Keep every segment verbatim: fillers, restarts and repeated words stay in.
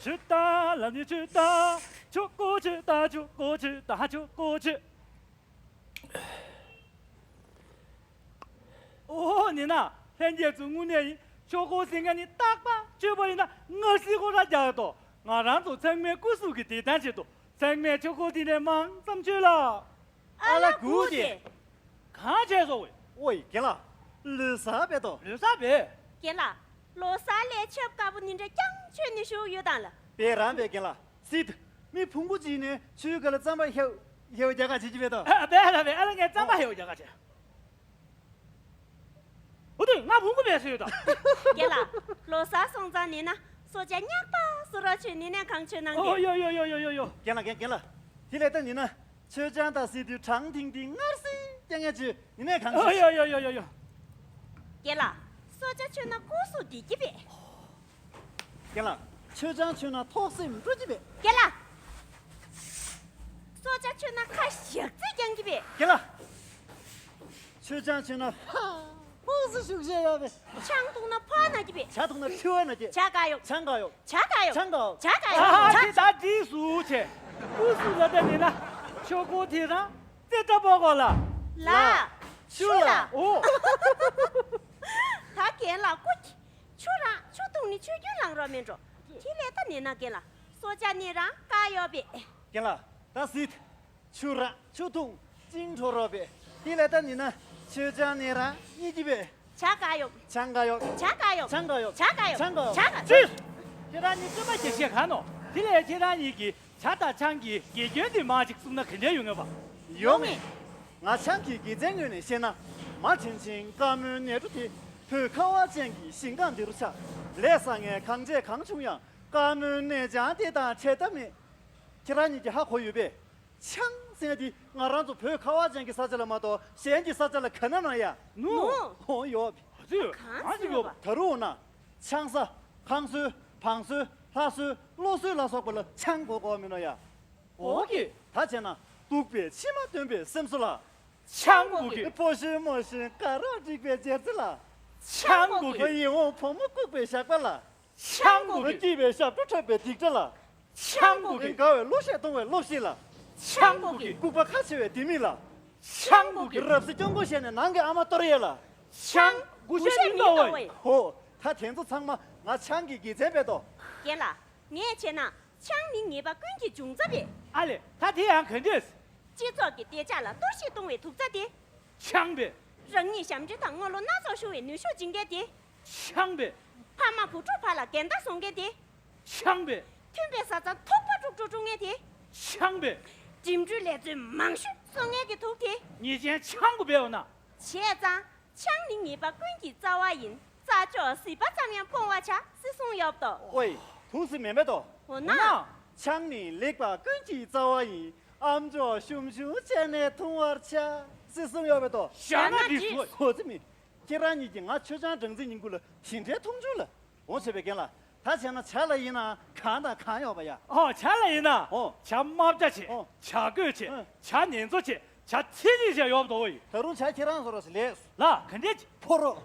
ཆུ་དང་ལ་ནི་ཆུ་དང་ཆུ་ཀོ་ཆུ་དང་ཆུ་ཀོ་ཆུ་དང་ཆུ་ཀོ་ཆུ། ཨོ་ནི་ན། ལྷན་རྒྱས་ཚོ་དངོས་གནས་ཡིན། ཆོ་གོ་ཟིན་ང་ནི་རྟག་པ་ཆོས་པ་ཡིན་ན་ང་སི་ཁོ་ར་རྒྱག་ཏོ། ང་རང་ཚོ་ཚང་མའི་སྐུ་གཟུགས་ཀྱི་བདེ་ཐང་ཆེད་དུ་ཚང་མས་ཆོ་གོ་དེ་ནས་མང་ཙམ་ཆོས་ལ། ཨ་ལ་གུ་དེ། གང་བྱས་སོ་བས། ཨོ་ཡི་རྒན་ལགས། ལོ་གསར་བེ་ཏོ། ལོ་གསར་བེ། རྒན་ལགས། ལོ་གསར་ལས་ཆབ་དཀར་པོ་ནི་འདྲ་རྐྱང་ཆོས་ནི་ཞུགས་ཡོད་དང་ལ། བེ་རང་བེ་རྒན་ལགས། སི་ཏུ། མི་ཕུང་པོ་གཅིག་ནས་ཆུའི་ག་ལ་རྩམ་པ་ཧེའུ་ཧེའུ་རྒྱག་ག་བྱེད་ཀྱི་བེ་ཏོ། ཨ་བེ་ལ་བེ་ཨ་ལ་ངས་རྩམ་པ་ཧེའུ་རྒྱག་ག་བྱེད། འོ་དེ་ང་བུང་གུ་བས་སུ་ཡོད་དོ། རྒན་ལགས། ལོ་གསར་སོང་ཙང་ནི་ན་སོ་ཅག་ཉག་པ་སུ་རོ་ཆོས་ནི་ནས་གང་ཆོས་གནང་ཨོ་གི། ཡོ་ཡོ་ཡོ་ཡོ་ཡོ་ཡོ། རྒན་ལགས་རྒན་རྒན་ལགས། དེ་ལས་ད་ནི་ན་ཆོས་ཅང་དང་སི་དུས་གྲང་ཐིང་ཐིང་ངར་སི་རྐྱང་ངར་ཆོས་ནི་ནས་གང་ཨོ་ཆོས། ཡོ་ཡོ་ཡོ་ཡོ་ཡོ། རྒན་ལགས། སོ་ཅག་ཆོས་ན་སྐུ་གཟུགས་བདེ་སྐྱིད་པས། རྒན་ལགས། ཆོས་ཅང་ཆོས་ན་ཐོག་སེམས་འགྲོ་གི་པས། རྒན་ལགས། སོ་ཅག་ཆོས་ན་ཁ་ཞག་ཚིག་རྐྱང་གི་པས། རྒན་ལགས། ཆོས་ཅང་ཆོས་ན་ཧ་ཧུ་སུ་ཤུགས་བཞེས་ཡོད་པས། ཆང་འཐུང་ན་ཕ་ན་གི་པས། ཇ་འཐུང་ན་ཁྲི་བ་ན་གི། ཇ་ག་ཡོད། ཆང་ག་ཡོད། ཇ་ག་ཡོད། ཆང་ག་ཡོད། ཇ་ག་ཡོད། ཨ་ཧ་ཇ། དེ་ད་འདི་སུ་ཆེ། སུ་སུ་ལ་ད་ནི་ན། ཆོ་གོ་དེ་རང་རྩེ་ཏྲ་པོ་གོ་ལ། ལ། ཆུ་ལ། ཨོ། ད་རྒན་ལགས་སྐུ། ཆུ་རང་ཆུ་འཐུང་ནི་ཆུ་རྒྱུན་ལངས་རོགས་མེད་འགྲོ། དེ་ལས་ད་ནི་ན་རྒན་ལགས་སོ་ཅག་ནི་རང་ཀ་ཡོད་པས། རྒན་ལགས་ད་སྲིད། ཆུ་ར་ཆུ་འཐུང་ཅིང་འཕྲོ་རོགས་པས། དེ་ལས་ད་ནི་ན་ཆོས་ཅང་ནི་རང་གཉིས་ཀྱི་པས། ཇ་ག་ཡོད། ཆང་ག་ཡོད། ཇ་ག་ཡོད། ཆང་ག་ཡོད། ཇ་ག་ཡོད། ཆང་ག་ཡོད། ཇ་ག་ཡོད། ཅི། ཁྱེད་རང་གཉིས་སྐྱོ་མ་སྐྱེ་ཤེས་ག་ནོ། དེ་ལས་ཁྱེད་རང་གཉིས་ཀྱིས་ཇ་དང་ཆང་གི་དགེ་སྐྱོན་དེ་མ་ཅིག་གསུངས་ན་ག་འདྲ་ཡོང་ངེས་པ། ཡོང་ངེས། ང་ཆང་གི་དགེ་མཚན་ངོས་ནས་བཤད་ན། མ་དྲིན་ཆེན་དཀར་མོའི་ནེ་ཏྲོ་དེ་བོད་ཁ་བ་ཅན་གྱི་ཞིང་ཁམས་འདི་རུ་ཆགས། ལས་བཟང་ངན་གང་བྱས་གང་བྱུང་ཡང་དཀར་མོའི་ནེ་ཅང་དེ་དང་འཕྲད་ཐབས་མེད། ཁྱེད་རང་གཉིས་ཀྱིས་ཧ་གོ་ཡོད་པས། ཆང་ཟེར་ཡ་དེ་ང་རང་ཚོ་བོད་ཁ་བ་ཅན་གྱི་ས་ཆ་ལ་མ་གཏོགས་གཞན་གྱི་ས་ཆ་ལ་ག་ན་ན་ཡ། ནུ། ཧོ་ཡོད། ཨ་ཙི། གང་ཟེར་བ། ད་རུང་ན། ཆང་ས། ཁང་སོལ། བང་སོལ། ལྷ་སོལ། བློ་སོལ་ལ་སོགས་པ་ལ་ཆང་དགོས་དགོས་མིན་ནོ་ཡ། འོ་གི། ད་བྱས་ན། སྡུག་པའི་མཆི་མ་འདོན་པའི་སེམས་གསོ་ལ། ཆང་དགོས་གི། ཕོ་ཤི་མོ་ཤི་ཀ་ར་སྒྲིག་པའི་རྗེས་ཚེ་ལ། ཆང་དགོས་གི། ཡིད་འོང་བུ་མོ་བཀུག་པའི་ཞགས་པ་ལ། ཆང་དགོས་གི། སྐྱིད་པའི་ཞབས་བྲོ་འཁྲབ་པའི་སྡིག་སྒྲ་ལ། ཆང་དགོས་གི། དགའ་བའི་གླུ་གཞས་གཏོང་བའི་གླུ་གཞས་ལ། ཆང་དགོས་གི། ལྐུགས་པ་ཁ་ཕྱེ་བའི་ལྡེ་མིག་ལ། ཆང་དགོས་གི། རབ་གསལ་སྐྱོང་མགོ་བཤད་ནས་ནང་གི་ཨ་མ་གཏོར་ཡས་ལ། ཆང་། གུ་ཤ་ནི་ལོ་བས། ཧོ། ད་དེ་ཚོ་ཚང་མ་ང་ཆང་གི་དགེ་མཚན་བས་དོ། རྒན་ལགས། ངས་བྱས་ན། ཆང་ནི་ཉེས་པ་ཀུན་གྱི་འབྱུང་རྩ་བས། ཨ་ལེ། ད་དེ་ཡང་ག་འདྲས། སྤྱི་ཚོགས་ཀྱི་བདེ་འཇགས་ལ་གཏོར་བཤིག་གཏོང་བའི་དུག་རྩ་དེ། ཆང་བས། རང་ཉིད་ཞབས་འདྲེན་དང་དངོས་ལོ་སྣ་ཚོགས་ཤོར་བའི་ནུས་ཤུགས་སྦྱིན་མཁན་དེ། ཆང་བས། ཕ་མ་བུ་ཕྲུག་བར་ལ་འགལ་ཟླ་བཟོ་མཁན་དེ། ཆང་བས། མཐུན་པའི་བཟའ་ཚང་ཐུག་པ་དཀྲུག་དཀྲུག་དཀྲུག་མཁན་དེ། ཆང་བས། འགྲིམ་འགྲུལ་ལས་ཚོད་མང་ཤོས་བཟོ་མཁན་གྱི་དུག་དེ། ཉེས་ཅན་ཆང་དགོས་པས་འོ་ན། བྱས་ཙང་། ཆང་ནི་ཉེས་པ་ཀུན་གྱི་རྩ་བ་ཡིན། རྩྭ་མཆོག་ཟིལ་པ་ཙམ་ཡང་སྤོང་བར་བྱ་ཟེར་གསུངས་ཡོད་དོ། ཨོའི། དུག་ཟེར་མེད་མེད་དོ། འོ་ན། ཆང་ནི་ལེགས་པ་ཀུན་གྱི་རྩ་བ་ཡིན། ཨམ་ཅོག་ཞུམ་ཞུམ་བྱས་ནས་འཐུང་བར་བྱ་ཟེར་གསུངས་ཡོད་མེད་དོ། བཞག་ན་འགྲིག་སོ། ཧོ་ཙི་མི། ཁྱེད་རང་གཉིས་ཀྱིས་ང་ཆོས་ཆང་སྦྲང་རྩི་ཉིན་དགུ་ལ་དེ་འདྲའི་མཐོང་ཆུང་ལ། འོ་བྱས་པའི་རྒན་ལགས། ད་བྱས་ན་ཇ་ལ་ཡིན་ན་གང་དང་གང་ཡོད་པ་ཡ། ཨོ་ཇ་ལ་ཡིན་ན། ཨོ། ཇ་དམར་ཇ་བྱས། ཨོ། ཇ་རྒོད་བྱས། ཨོ། ཇ་ནེ་ཚོ་བྱས། ཇ་ཚིལ་རིགས་བྱས་ཡོད་དོ་ཡི། ད་རུང་ཇ་ཁྱེད་རང་བཟོ་རོགས་ཞིག་ལས། ལ་ག་འདྲས་ཀྱི། ཕོ་རོག་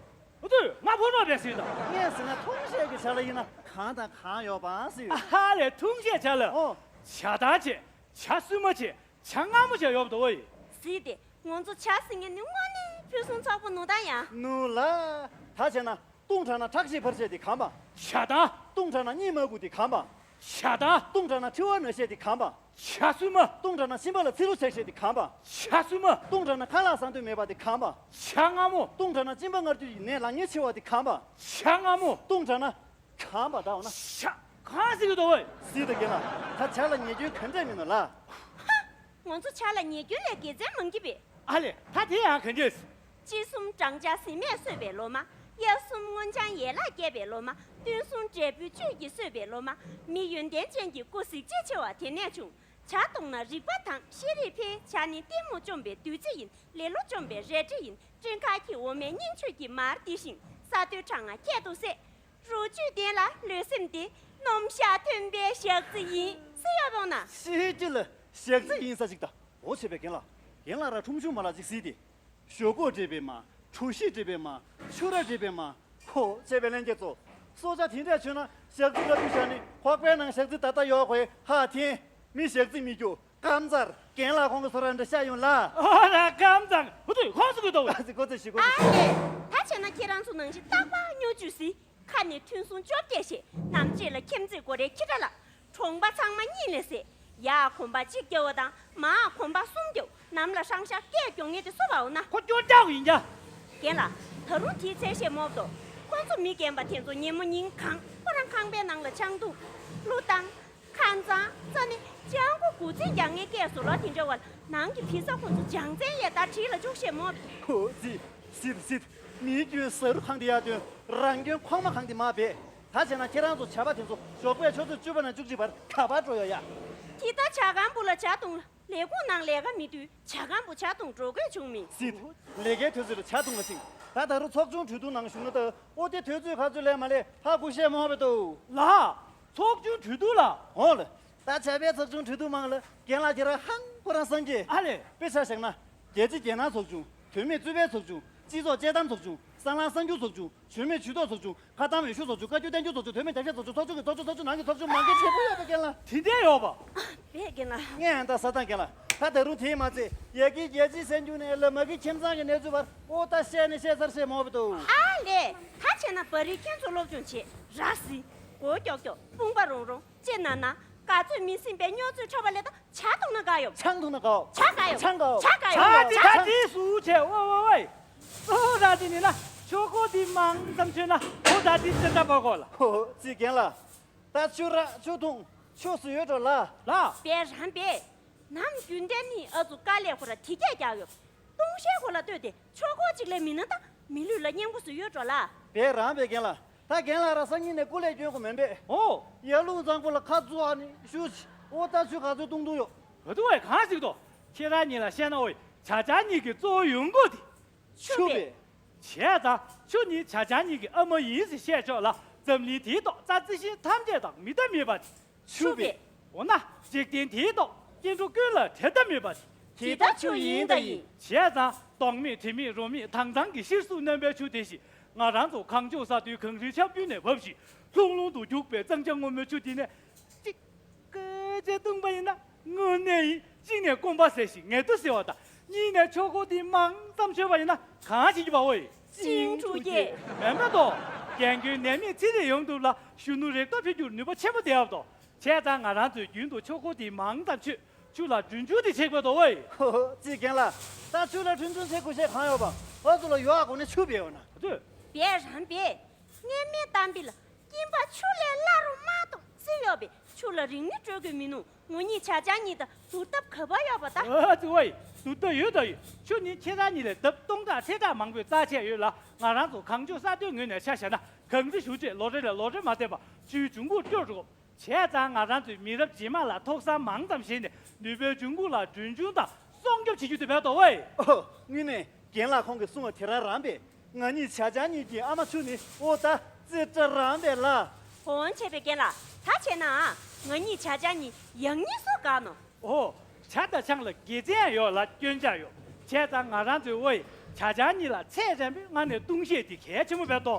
ཨུ་ཏུ་ང་ཕོ་རོག་རེད་ཟེར་དང་། ངས་ཟེར་ན་འཐུང་བཤད་ཀྱི་ཇ་ལ་ཡིན་ན་གང་དང་གང་ཡོད་པ་ཟེར་ཡོད། ཨ་ཧ་ལས་འཐུང་བཤད་ཇ་ལ། ཨོ། ཇ་དང་བྱས། ཇ་སྲུབ་མ་བྱས། ཇ་མངར་མོ་བྱས་ཡོད་དོ་ཡི། ཟེར་ཏེ། ང་ཚོ་ཇ་ཟེར་མཁན་ནི་དངོས་གནས་ཕུན་སུམ་ཚོགས་པོ་ནོ་ད་ཡ། ནུ་ལ། ད་བྱས་ན་བཏུང་དྲགས་ན་ཁྲག་ཤེད་འཕར་བྱས་དེ་གང་པ། ཇ་དང་། བཏུང་དྲགས་ན་གཉིད་མ་ཁུག་དེ་གང་པ། ཇ་དང་། བཏུང་དྲགས་ན་མཁྲིས་པ་ན་བཤད་དེ་གང་པ། ཇ་སྲུབ་མ། བཏུང་དྲགས་ན་གཤིན་པ་ལ་ཚིལ་ལུ་ཆགས་བཤད་དེ་གང་པ། ཇ་སྲུབ་མ། བཏུང་དྲགས་ན་ཁ་ལག་ཟ་འདོད་མེད་པ་དེ་གང་པ། ཇ་མངར་མོ། བཏུང་དྲགས་ན་གཅིན་པ་མངར་སྐྱུར་གྱི་ནད་ལངས་ཉེན་ཆེ་བ་དེ་གང་པ། ཇ་མངར་མོ། བཏུང་དྲགས་ན། གང་པ་ད་འོ་ན། ཤ། གང་ཟེར་གྱི་འདུག་བས། ཟེར་དུ་གྱེན་ལ། ད་ཇ་ལ་ཉེས་སྐྱོན་ག་འདྲས་མིན་ནོ་ལ། ཧ། ང་ཚོ་ཇ་ལ་ཉེས་སྐྱོན་ལས་དགེ་མཚན་མང་གི་པས། ཨ་ལས་ད་དེ་ཡང་ག་འདྲས། དཔྱིད་གསུམ་སྦྲང་ཆར་ཟེར་མས་གསོས་པའི་ལོ་མ། དབྱར་གསུམ་སྔོ་ལྗང་ཡན་ལག་རྒྱས་པའི་ལོ་མ། སྟོན་གསུམ་འབྲས་བུ་བཅུད་ཀྱིས་གསོས་པའི་ལོ་མ། མི་ཡོན་ཏན་ཅན་གྱི་སྐུ་གཟི་བརྗིད་ཆེ་བ་དེ་ནས་བྱུང་། ཇ་བཏུང་ན་རིག་པ་དྭངས་ཤེས་རིག་འཕེལ། ཇ་ནི་ལྟད་མོ་བཅོམ་པའི་བདུད་རྩི་ཡིན། ལེ་ལོ་བཅོམ་པའི་རལ་གྲི་ཡིན། སྤྲིན་དཀར་གྱི་འོ་མས་སྙིང་ཆོས་ཀྱི་མར་འདི་བཞིན། ས་རྡོའི་གྲང་ང་ཁྱད་དུ་བསད། རོ་བཅུད་ལྡན་ལ་ལུས་སེམས་བདེ། སྣུམ་ཞག་ཐོན་པའི་ཞག་རྩི་ཡིན་ཟེར་ཡོད་པ་ན། ཤེས་ཀྱི་ལ་ཞག་རྩི་ཡིན་ས་ཅིག་ད། འོ་བྱས་པའི་རྒན་ལགས། རྒན་ལགས་ར་ཁྲུམ་ཆུང་མ་ལགས་ཅིག་གཟིགས་ཏེ། ཞོག་ཁོག་འདྲེས་པའི་མ། གྲོ་ཞིབ་འདྲེས་པའི་མ། ཆུ་ར་འདྲེས་པའི་མ། ཁོ་བྱས་པའི་ལན་རྒྱ་མཚོ། སྲོག་ཆགས་དེ་འདྲས་བྱུང་ན་ཞག་རྩི་བླ་བརྟུལ་བཞག་ནི་ཁོག་པའི་ནང་ཞག་རྩི་ད་ལྟ་ཡོད་ཁོའི་ཧ་འཐེན། མི་ཞག་རྩི་མི་རྒྱུ་ཀམ་ཚར་རྒན་ལགས་ཁོང་གི་སོ་ར་འདྲ་ཤ་ཡོང་ལ། ཨོ་ར་ཀམ་ཚང་ཧུ་ཐུ་ཁོང་སུ་གི་དོ། ཨ་ཙི་ཀོ་ཙི་ཤི་ཀོ་ཙི། ཨ་ལེ། ད་བྱས་ན་ཁྱེད་རང་ཚོ་ནང་བཞིན་རྟག་པར་སྨྱོ་ཇུས་སི། ཁ་ནས་ཐུན་སུང་བཅོ་བརྒྱད་བཤད། ནམ་ཕྱེད་ལ་ཁྱིམ་མཚེས་སྒོ་རའི་ཁྱི་ཁྲ་ལ། གྲོང་པ་ཚང་མ་གཉིད་ལས་སད། ཡར་གོམ་པ་གཅིག་རྒྱབ་པ་དང་མར་གོམ་པ་གསུམ་རྒྱབ། ནམ་ལ་ཧྲང་ཤ་སྐད་རྒྱོག་ངེས་དེ་སུ་བའོ་ན། ཁོ་སྐྱོ་རྒྱག་ཡིན་ཀྱ། རྒན་ལགས། ད་རུང་དེའི་ཚད་བཤད་མོབ་དོ། ཁོ་ཚོ་མི་རྒན་པ་དེ་ཚོ་ཉིན་མོ་སྙིང་གང་ཁོ་རང་ཁང་པའི་ནང་ལ་ཆང་འཐུང་། གླུ་བཏང་། ཁ་རྩང་། རྩ་ནི་ལྕང་སྐུ་དགུ་ཚིག་རྒྱག་ངེས་སྐད་བཟོ་ལོ་དེ་འདྲ་བ་ལ་ནང་གི་བི་ས་ཁོ་ཚོ་ལྗང་ཚན་ཡས་ད་བྲིས་ལ་བཅུག་བཤད་མོབ། ཧོ་ཙི། སིད་སིད། མིའི་སྐྱོན་ཟ་རུ་གང་དེ་ཡག་དོན་རང་སྐྱོན་ཁོག་མ་གང་དེ་མ་བས། ད་བྱས་ན་ཁྱེད་རང་ཚོ་བྱ་བ་དེ་ཚོ་ཞོགས་པའི་ཆུ་ཚོད་བཅུ་པ་ནས་བཅུ་གཅིག་བར་ག་པར་འགྲོ་ཡོད་ཡ། དེ་ད་ཇ་ཁང་བུ་ལ་ཇ་འཐུང་ལ་ལས་ཁུངས་ནང་ལས་ཀ་མི་འདུག་ཇ་ཁང་བུ་ཇ་འཐུང་འགྲོ་དགོས་བྱུང་མི། སྲིད། ལས་ཀའི་དུས་ཚོད་ལ་ཇ་འཐུང་མ་ཕྱིན། ད་ད་རུང་ཚོགས་ཆུང་གྲོས་བསྡུར་ནང་ཞུགས་ན་ད་ཨོ་དེ་དུས་ཚོད་ག་ཚོད་ལས་མ་ལས་ཧ་གོ་ཤེས་མ་བས་ཏོ། ལགས། ཚོགས་ཆུང་གྲོས་བསྡུར་ལ། འོ་ལེ། ད་བྱ་བའི་ཚོགས་ཆུང་གྲོས་བསྡུར་མང་ལ་རྒན་ལགས་ཁྱེད་རང་ཧང་ཁོ་རང་སངས་རྒྱས། ཨ་ལེ། དཔེ་ཆ་བཞག་ན། རྒྱལ་སྤྱི་རྒྱལ་ནང་ཚོགས་ཆུང་། དོན་མེད་རྩོད་པའི་ཚོགས་ཆུང་། སྤྱི་ཚོགས་དཔྱད་གཏམ་ཚོགས་ཆུང་། སྲང་ལམ་གསར་འགྱུར་ཚོགས་ཆུང་། བྱོན་མེད་ཇུས་གཏོགས་ཚོགས་ཆུང་། ཁ་གཏམ་འོས་ཤོག་ཚོགས་ཆུང་། བཀའ་བཀྱོན་བསྟན་འགྱུར་ཚོགས་ཆུང་། དོན་མེད་རྒྱབ་བཤད་ཚོགས་ཆུང་། ཚོགས་ཆུང་གི་ཚོགས་ཆུང་། ཚོགས་ཆུང་ནང་གི་ཚོགས་ཆུང་མང་གི་ཆེ་པོ་ཡོད་པའི་རྒན་ལགས། དེ་འདྲས་ཡོད་པ། བས་རྒན་ལགས། ངས་ཨ་ད་ས་དང་རྒན་ལགས། ད་ད་རུང་དེས་མ་ཚད་ཡ་གི་རྒྱལ་སྤྱིའི་སྲན་རྒྱུ་ནས་ལ་མ་གི་ཁྱིམ་ཚང་གི་གནས་ཚུལ་བར་ཨོ་ད་བཤད་ནས་བཤད་ཚར་བཤད་མོ་བ་དོ། ཨ་ལས། ད་བྱས་ན་བ་རི་ཁྱེད་ཚོ་སློབ་སྦྱོང་བྱེད་ར་སི། མགོ་ཀྱོག་ཀྱོག་དཔུང་པ་རོང་རོང་ལྕེ་ན་ན། ག་ཚོད་མི་སྲིན་པའི་སྨྱོ་ཚོད་འཁྲབ་པ་ལས་ད་ཇ་འཐུང་ན་དགའ་ཡོད། ཆང་འཐུང་ན་དགའ་འོ། ཇ་དགའ་ཡོད། ཆང་དགའ་འོ། ཇ་དགའ་ཡོད། ད་དེ་ད་དེ་སུ་བྱས་ཨོ་ཨོ་ཨོ། ཨོ་ད་དེ་ནི་ན་ཆོ་གོ་དེ་མང་ཙམ་མཆོད་ན་ཨོ་ད་དེ་ཅི་འདྲ་བ་གོ་ལ། ཧོ་ཙི་རྒན་ལགས། ད་ཆུ་ར་ཆུ་འཐུང་ཆུ་སུ་ཡོད་འགྲོ་ལ། ལ། པས་རང་པས། ནམ་རྒྱུན་ལྡན་ནི་ཨ་ཚོ་དཀའ་ལས་ཁོ་ར་དེ་སྐད་རྒྱག་ཡོད། ལྟུང་བཤད་ཁོ་ལ་ལྟོས་ཏེ་ཆོ་གོ་གཅིག་ལས་མི་ན་ད་མི་ལུས་ལ་གཉེན་པོ་སུ་ཡོད་འགྲོ་ལ། པས་རང་པས་རྒན་ལགས། ད་རྒན་ལགས་ར་སང་ཉིན་ནས་སྐུ་ལས་སྐྱོན་དགོས་མིན་པས། ཨོ། ཡར་ཀླུང་གཙང་པོ་ལ་ཁ་བཙུགས་ཨ་ནི་ཞུ་ཅི། ཨོ་ད་ཆུ་ག་ཚོད་བཏུང་བཏུང་ཡོད། ག་དུ་བས་གང་ཞིག་ཏོ། ཁྱེད་རང་གཉིས་ལ་བཤད་ན་ཨོ་ཡི་ཇ་ཇ་གཉིས་ཀྱི་གཙོ་བོ་ཡོང་སྒོ་དེ། ཆུ་པས། བྱས་ཙང་ཆུ་ནི་ཇ་ཇ་གཉིས་ཀྱི་ཨ་མ་ཡིན་ཟེར་བཤད་ཆོག་ལ། འཛམ་གླིང་དེའི་ཐོག་རྩྭ་རྩི་ཤིང་ཐམས་ཅད་དང་མི་ལྟ་མེད་པ་དེ། ཆུ་པས། འོ་ན་འཇིག་རྟེན་དེའི་ཐོག་སྐྱེ་འགྲོ་ཀུན་ལ་འབྲལ་ཐབས་མེད་པ་དེ། དེ་ལྟར་ཆུ་ཡིན་ད་ཡིན། བྱས་ཙང་སྟོང་མེད་དྲི་མེད་རོ་མེད་དྭངས་གཙང་གི་ཤེར་གཟུགས་རྣམ་པའི་ཆུ་དེ་བཞིན་ང་རང་ཚོ་གངས་ལྗོངས་ས་མཐོའི་གངས་རིའི་ཆར་རྒྱུན་ནས་བབས་ཤིང་ལྷུང་ལྷུང་དུ་རྒྱུག་པའི་གཙང་ཆབ་སྔོན་མོའི་ཆུ་དེ་ནས་གཅིག་སྐད་ཅེས་བཏུང་པ་ཡིན་ན་དངོས་གནས་ཡིན། གཅིག་ནས་སྐོམ་པ་ཟས་ཤིང་ངལ་དུ་ཟེར་བ་དང་། གཉིས་ནས་ཆོ་གོ་དེ་མང་ཙམ་མཆོད་པ་ཡིན་ན་གང་ཞིག་གྱི་བའོ་ཡི། ཅིང་ཀྲུའུ་ཀྱེ། མེན་པ་དོ། རྒན་རྒོན་ནད་མེད་ཚེ་རིང་ཡོང་ཐུབ་ལ་གཞོན་ནུ་རེག་ཐོག་འཕེལ་རྒྱུར་ནུས་པ་ཆེན་པོ་ལྡན་བ་དོ། བྱས་ཙང་ང་རང་ཚོས་རྒྱུན་དུ་ཆོ་གོ་དེ་མང་ཙམ་མཆོད། ཆུ་ལ་གྲོན་ཆུང་དེ་བྱེད་དགོས་དོ་ཨོ་ཡི། ཧོ་ཧོ་ཙི་རྒན་ལགས། ད་ཆུ་ལ་གྲོན་ཆུང་བྱེད་དགོས་ཤེས་གང་ཡོད་པ། ཨོ་ཚོ་ལ་ཡོ་ཨ་གོ་ནས་ཆུ་བེའོ་ན། དུ། བས་རང་བས། སྔས་མེད་གཏམ་དཔེ་ལ། སྐྱིན་པ་ཆུ་ལས་སླ་རུ་མ་གཏོང་ཟེར་ཡོད་པས་ཆུ་ལ་རིང་ནི་སྤྲོད་དགོས་མི་ནུ། ངོ་གཉིས་ཇ་ཇ་གཉིས་དང་བསྡུར་ཐབས་ག་པར་ཡོད་པ་ད། ཨ་ཙི་ཝའི། བསྡུར་ཐབས་ཡོད་ད་ཡོད། ཆུ་ནི་ཁྱེད་རང་གཉིས་ལས་ལྡབ་སྟོང་ཕྲག་ཁྲི་ཕྲག་མང་པོའི་རྩ་ཆེ་ཡོད་ལ། ང་རང་ཚོ་གངས་ལྗོངས་ས་མཐོའི་ངོས་ནས་ཆ་བཞག་ན་གངས་རི་བཞུར་རྗེས་ལོ་རེ་ལས་ལོ་རེ་མ་བརྟན་པར་ཆུའི་འབྱུང་ཁུངས་སྐྱོ་འགྲོ། བྱས་ཙང་ང་རང་ཚོས་མི་རབས་རྗེས་མ་ལ་ཐོག་ས་མང་ཙམ་བཞེས་ནས་ནུས་པའི་འབྱུང་ཁུངས་ལ་གྲོན་ཆུང་དང་སྲུང་སྐྱོབ་བྱེད་རྒྱུ་དེ་བས་དོ་ཝའི། ཨོ། དངོས་གནས་རྒན་ལགས་ཁོང་གིས་གསུངས་པ་དེ་རང་རང་པས། ང་གཉིས་ཇ་ཇ་གཉིས་ཀྱི་ཨ་མ་ཆུ་ནི་ཨོ་ད་རྩེ་གྲ་རང་པས་ལ། འོན་ཆེ་བའི་རྒན་ལགས། ད་བྱས་ན་ང་གཉིས་ཇ་ཇ་གཉིས་ཡང་གཉིས་སུ་དགའ་ནོ། ཨོ། ཇ་དང་ཆང་ལ་དགེ་མཚན་ཡོད་ལ་སྐྱོན་ཆ་ཡོད། བྱས་ཙང་ང་རང་ཚོའི་ཝའི་ཇ་ཇ་གཉིས་ལ་ཚད་རན་པོའི་ངང་ནས་བཏུང་བཤད་དེ་གལ་ཆེན་པོ་བས་དོ།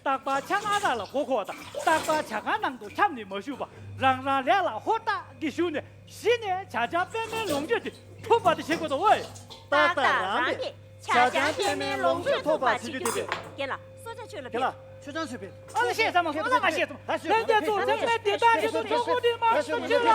རྟག་པར་ཆང་ཨ་རག་ལ་མགོ་འཁོར་བ་དང་རྟག་པར་ཇ་ཁང་ནང་དུ་འཁྱམས་ནས་མ་བཞུགས་པར་རང་རང་ལས་ལ་ཧོར་ཏག་གིས་ཞུགས་ནས་གཞི་ནས་ཇ་ཆང་པད་མའི་ལོངས་སྤྱོད་དེ་ཐོབ་པ་དེ་བྱེད་དགོས་དོ་ཝའི། ཏག་ཏག་རང་གིས་ཇ་ཆང་པད་མའི་ལོངས་སྤྱོད་ཐོབ་པ་བྱེད་རྒྱུ་དེ་རེད། རྒན་ལགས་སྲོག་ཆགས་ཆོས་ལ་རྒན་ཕེབས། ལགས་ཆོས་ཆང་ཆོས་ཕེབས། ཨ་ལ་བཤད་ཙམ་ཨ་ལ་ང་བཤད་ཙམ་ལྷན་རྒྱས་ཚོ་ཚང་མས་བདེ་ཐང་ཆེད་དུ་ཆོ་གོ་འདི་མར་སྟོན་ཞུ་ལ།